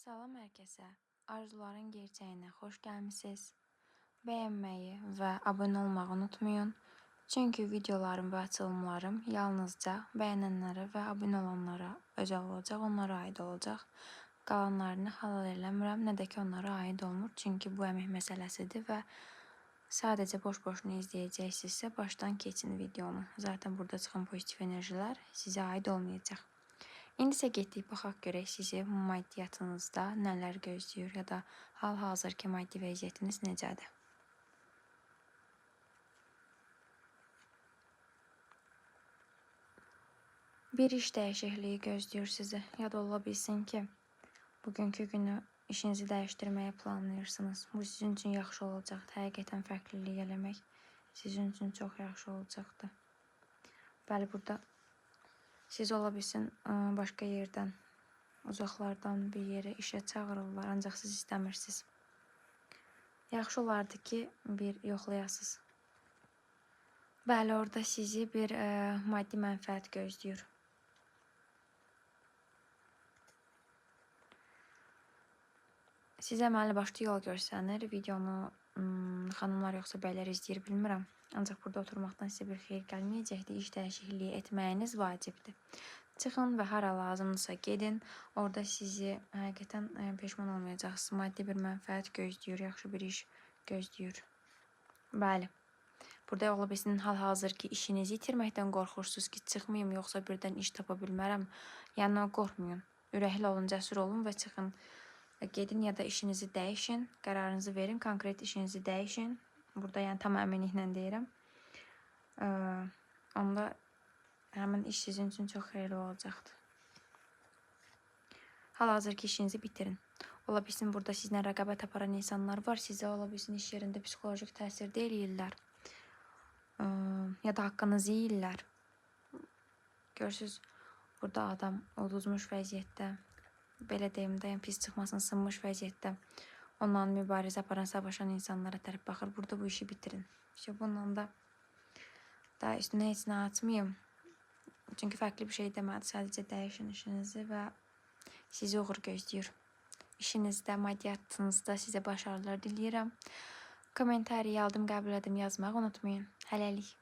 Salam hər kəsə. Arzuların gerçəyinə xoş gəlmisiniz. Bəyənməyi və abunə olmağı unutmayın. Çünki videolarım və açılımlarım yalnızca bəyənənlərə və abunə olanlara özəl olacaq, onlara aid olacaq. Qalanlarını halal eləmirəm, nə də ki onlara aid olmur. Çünki bu əmək məsələsidir və sadəcə boş-boşuna izləyəcəksinizsə, başdan keçin videonu. Zaten burada çıxan pozitiv enerjilər sizə aid olmayacaq. İndi isə getdik baxaq görək sizi maddiyyatınızda nələr gözləyir ya da hal-hazırki maddi vəziyyətiniz necədir? Bir iş dəyişikliyi gözləyir sizi. Ya da ola bilsin ki, bugünkü günü işinizi dəyişdirməyi planlayırsınız. Bu sizin üçün yaxşı olacaqdır. Həqiqətən fərqlilik eləmək sizin üçün çox yaxşı olacaqdır. Bəli, burada siz ola bilsin başqa yerdən, uzaqlardan bir yerə işə çağırırlar, ancaq siz istəmirsiniz. Yaxşı olardı ki, bir yoxlayasınız. Bəli, orada sizi bir maddi mənfəət gözləyir. Sizə əməlli başlı yol görsənir. Videonu xanımlar yoxsa bəylər izləyir bilmirəm. Ancaq burada oturmaqdan sizə bir xeyir gəlməyəcəkdir. İş dəyişikliyi etməyiniz vacibdir. Çıxın və hara lazımdırsa gedin. Orada sizi həqiqətən peşman olmayacaqsınız. Maddi bir mənfəət gözləyir, yaxşı bir iş gözləyir. Bəli. Burada ola bilsin hal-hazırki işinizi itirməkdən qorxursunuz ki, çıxmayım yoxsa birdən iş tapa bilmərəm. Yəni qorxmayın. Ürəkli olun, cəsur olun və çıxın. Gedin ya da işinizi dəyişin, qərarınızı verin, konkret işinizi dəyişin. Burada yəni tam əminliklə deyirəm. Onda həmin iş sizin üçün çox xeyirli olacaqdır. Hal-hazırki işinizi bitirin. Ola bilsin burada sizlə rəqabət aparan insanlar var. Sizə ola bilsin iş yerində psixolojik təsir də eləyirlər. Ya da haqqınızı yeyirlər. Görürsüz, burada adam uduzmuş vəziyyətdə, belə deyim də, yəni pis çıxmasın, sınmış vəziyyətdə onunla mübarizə aparan, savaşan insanlara tərəf baxır. Burada bu işi bitirin. İşte bununla da daha üstünə heç nə atmayım. Çünki fərqli bir şey demədi. Sadəcə dəyişin işinizi və sizi uğur gözləyir. İşinizdə, maddiyyatınızda sizə başarılar diləyirəm. Kommentariya aldım, qəbul edim yazmağı unutmayın. Hələlik.